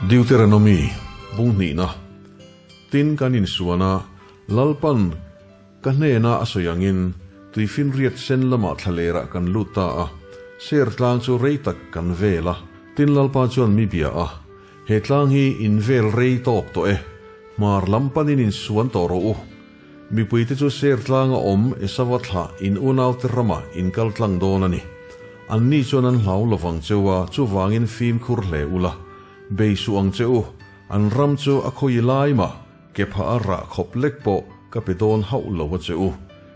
Deuteronomy bung hnihna Tin kan insuan a, Lalpan ka hnena a sawi angin tuifinriat sen lamah thlalerah kan lut ta a, Ser tlang chu rei tak kan vel a. Tin Lalpa chuan mi bia a, He tlang hi in vel rei tawk tawh e, hmar lam panin insuan tawh rawh u. Mipuite chu ser tlanga awm Esava thlah in unaute ramah in kal tlang dawn a ni. Anni chuan an hlau lovang cheu a, chuvangin fimkhur hle ula, bei suh ang che u. An ram chu a khawi lai mah, ke phah a rah khawp lek pawh ka pe dawn hauh lo a che u.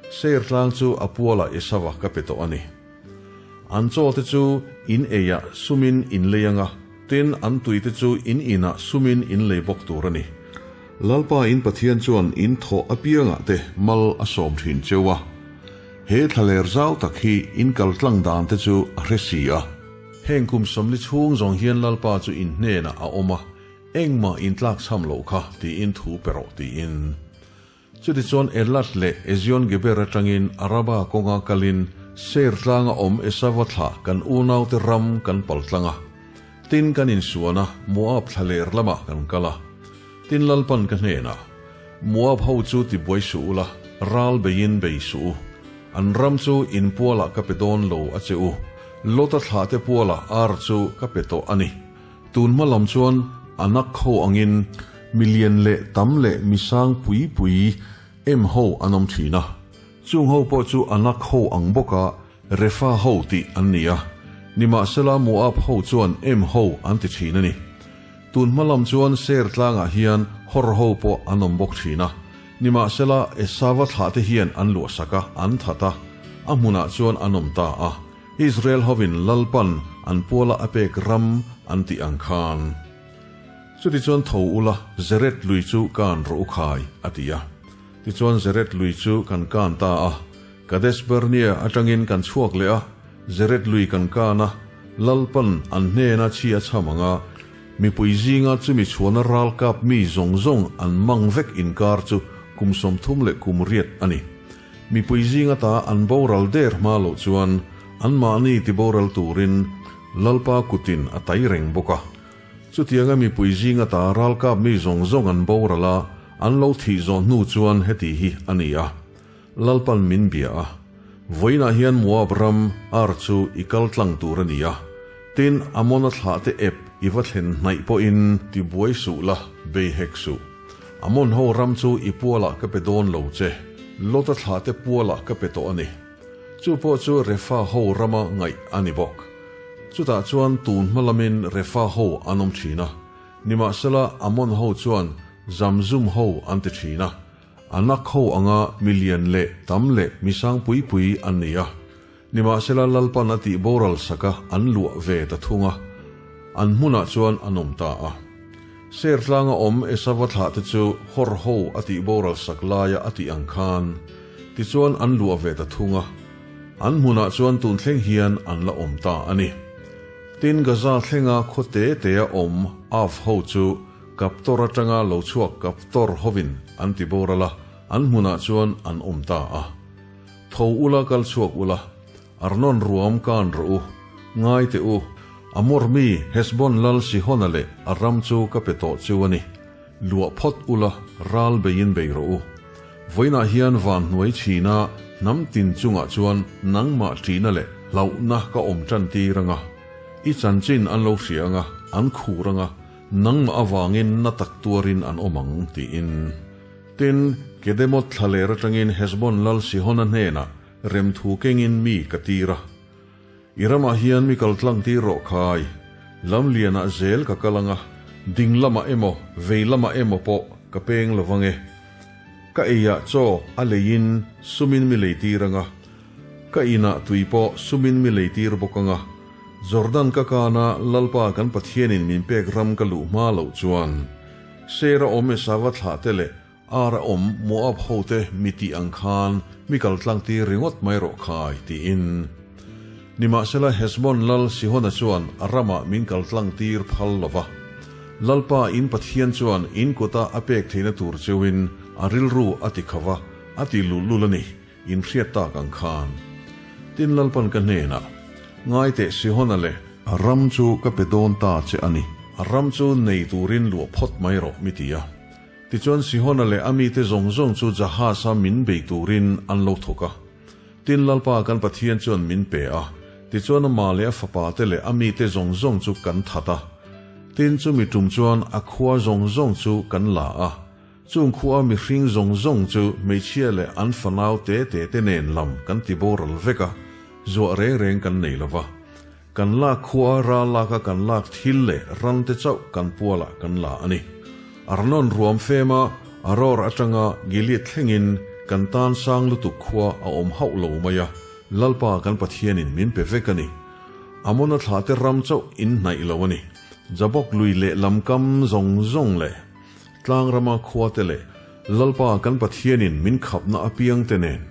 Ser tlang chu a pualah Esava ka pe tawh a ni. An chaw te chu in eiah sumin in lei ang a, tin an tui te chu in inah sumin in lei bawk tur a ni. Lalpa in Pathian chuan in thawh apiangah te mal a sawm thin cheu a. He thlaler zau tak hi in kal tlang dan te chu a hre si a. Heng kum sawmli chhung zawng hian Lalpa chu in hnenah a awm a, engmah in tlakchham loh kha tiin thu pe rawh tiin. Chutichuan Elath leh Ezion-geber atangin Araba kawnga kalin Seir tlanga awm Esava thlah kan unaute ram kan pal tlang a. Tin kan insuan a, Moab thlaler lamah kan kal a. Tin Lalpan ka hnenah, Moab ho chu tibuai suh ula, ral beiin bei suh u. An ram chu in pualah ka pe dawn lo a che u. Lota thlahte pualah ar chu ka pe tawh a ni. Tun hma lam chuan Anak ho angin milian leh tam leh misang pui pui em ho an awm thin a. Chung ho pawh chu Anak ho ang bawka Refa ho tih an ni a. Nimahsela Moab ho chuan em ho an ti thin a ni. Tun hma lam chuan Seir tlangah hian Hor ho pawh an awm bawk thin a. Nimahsela Esava thlahte hian an luahsak a, an that a, a hmunah chuan an awm ta a. Israel hovin Lalpan an puala a pek ram an tih ang khan. Chutichuan tho ula Zered lui chu kan rawh u khai, a ti a. Tichuan Zered lui chu kan kan ta a. Kadesh Barnea atangin kan chhuak leh a, Zered lui kan kan a, Lalpan an hnena chhi a chham ang a, mipui zinga chumi chhuana ral kap mi zawng zawng an mang vek inkar chu kum 30 leh kum riat a ni. Mipui zing ata an boral der hma loh chuan anmahni ti boral turin Lalpa kutin a tai reng bawk a. Chutianga mipui zing ata ralkap mi zawng zawng an boral a, an lo thih zawh hnu chuan heti hi a ni a, Lalpan min bia a, Vawiinah hian Moab ram ar chu i kal tlang tur a ni a, tin Amona thlahte ep i va thlen hnaih pawhin tibuai suh la, bei hek suh. Amon ho ram chu i pualah ka pe dawn lo che, Lota thlahte pualah ka pe tawh a ni. Chu pawh chu Refa ho rama ngaih a ni bawk. Chutah chuan tun hma lamin Refa ho an awm thin a, nimahsela Amon ho chuan Zamzum ho an ti thin a, Anak ho anga milian leh tam leh misang pui pui an ni a. Nimahsela Lalpan a tih boral sak a, an luah ve ta thung a, an hmunah chuan an awm ta a. Ser tlanga awm Esava thlahte chu Hor ho a tih boral sak laia a tih ang khan, tichuan an luah ve ta thung a, an hmunah chuan tun thleng hian an la awm ta a ni. Tin, Gaza thlenga khaw te tea awm Av ho chu Kaptor atanga lo chhuak Kaptor hovin an ti boral a, an hmunah chuan an awm ta a. Tho ula kal chhuak ula, Arnon ruam kan rawh u, ngai teh u, Amor mi Hesbon lal Sihona leh a ram chu ka pe tawh cheu a ni. Luah phawt ula, ral beiin bei rawh u. Vawiinah hian van hnuai chhina hnam tin chungah chuan nangmah ṭihna leh hlauhna ka awm ṭan tir ang a, i chanchin an lo hria ang a, an khur ang a, nangmah avangin na tak tuarin an awm ang, tiin. Tin, Kedemoth thlaler atangin Hesbon lal Sihona hnenah remthu kengin mi ka tir a. I ramah hian mi kal tlang tir rawh khai, lam lianah zel ka kal ang a, ding lamah emaw vei lamah emaw pawh ka peng lo vang e. Ka eiah chaw a leiin sumin mi lei tir ang a, ka inah tui pawh sumin mi lei tir bawk ang a, Jordan ka kana Lalpa kan Pathianin min pek ram ka luh hma loh chuan, Seir a awm Esava thlahte leh Ar a awm Moab hote mi tih ang khan mi kal tlang tir ringawt mai rawh khai, tiin. Nimahsela Hesbon lal Sihona chuan a ramah min kal tlang tir phal lo va. Lalpa in Pathian chuan in kuta a pek theihna tur cheuin a rilru a ti kho va, a ti luhlul a ni, in hriat tak ang khan. Tin Lalpan ka hnenah, Ngai teh Sihona leh a ram chu ka pe dawn ta che a ni. A ram chu nei turin luah phawt mai rawh, mi ti a. Tichuan Sihona leh a mite zawng zawng chu Jahaz-a min bei turin an lo thawk a. Tin Lalpa kan Pathian chuan min pe a, tichuan amah leh a fapate leh a mite zawng zawng chu kan that a. Tin chumi tum chuan a khua zawng zawng chu kan la a. Chung khua mihring zawng zawng chu hmeichhia leh an fanau te te te nen lam kan ti boral vek a, zuah reng reng kan nei lo va. Kan lak khua ral laka kan lak thil leh ran te chauh kan pualah kan la a ni. Arnon ruam fema Aror atanga Gilead thlengin kan tan sang lutuk khua a awm hauh lo mai a, Lalpa kan Pathianin min pe vek a ni. Amona thla te ram chauh in hnaih lo a ni. Jabok lui leh lamkam zawng zawng leh tlang rama khua te leh Lalpa kan Pathianin min khapna apiang te nen.